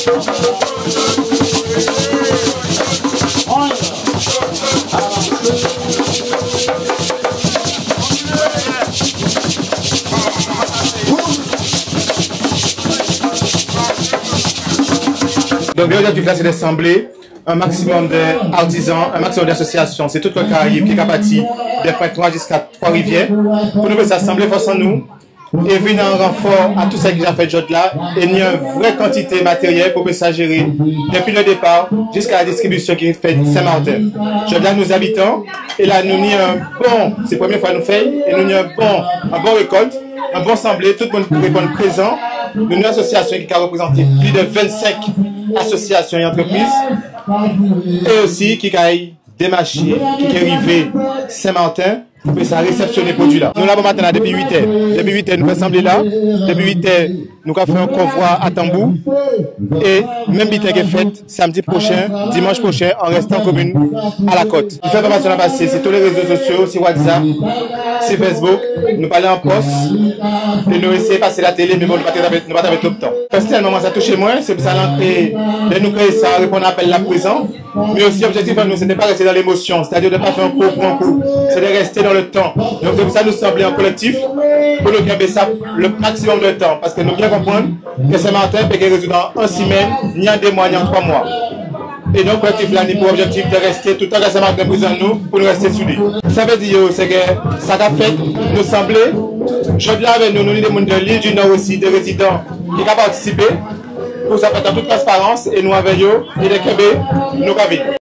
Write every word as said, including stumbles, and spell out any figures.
Donk, objektif-la, sé dè sanblé an maksimòm dè artizan, an maksimòm dè asosiasion, sé tout Karayib ki ka pati dè Pwentnwa jiska Twa-Riviè, pou nou pé sa sanblé fòs an nou é vin an ranfò a tout sa ki ja fet jòdla, é ni an vré kantité matériel pou pé sa jéré, dépi lè dépa jiska la distribision ki fet Sen-Marten. Jòdla nou zabitan, é la nou ni an bon, sé prèmié fwa nou fè'y, é nou ni an bon, an bon rékolt, an bon sanblé, tout moun réponn prézan. Nou ni an asosiasion ki ka réprézanté plis dè vennsenk asosiasion é antrépriz, é osi ki ka démaché, ki ké rivé Sen-Marten pou pé sa résepsioné pwodui-la. Nou la bomaten-la dépi uitè. Dépi uitè nou fè sanblé-la. Dépi uitè nou ka fè an konvwa a tanbou. É menm biten ké fet sanmdi pwochen, dimanch pwochen, an restan komin Alakòt. Nou fè enfòmasion-la pasé si tout lé rézo sosio, si WhatsApp, si Facebook. Nou palé an pòs, é nou éséyé pasé latélé, mé bon, nou pa té, nou pa té avé twòp tan. Pèsonelman, mwen, sa touché mwen, sé pou sa nou kréyé, lè nou kréyé sa, réponn apel-la prézan. Mé osi, objektif an nou, sé té pa rété dan lémosion, sétadi dè pa fè an kou pou an kou, sé dè resté dan lè tan. Donk sé pou sa nou sanblé an kolektif, pou nou kenbé sa lè maksimòm dè tan, paskè nou bien konprann kè Sen-Marten pé ké rézoud an, an simenn, ni an dé mwa, ni an twa mwa. É donk kolektif-la ni pou objektif dè resté toutan kè Sen-Marten prézan nou, pou nou resté sou li. Sa vé di yo, sé kè sa ka fet, nou sanblé, jòdla avè nou, nou ni dé moun dè Lil di Nò osi, dé rézidan ki ka patisipé, pou sa fet an tout transparans, é nou avè yo, é dè kenbé nou ka vini.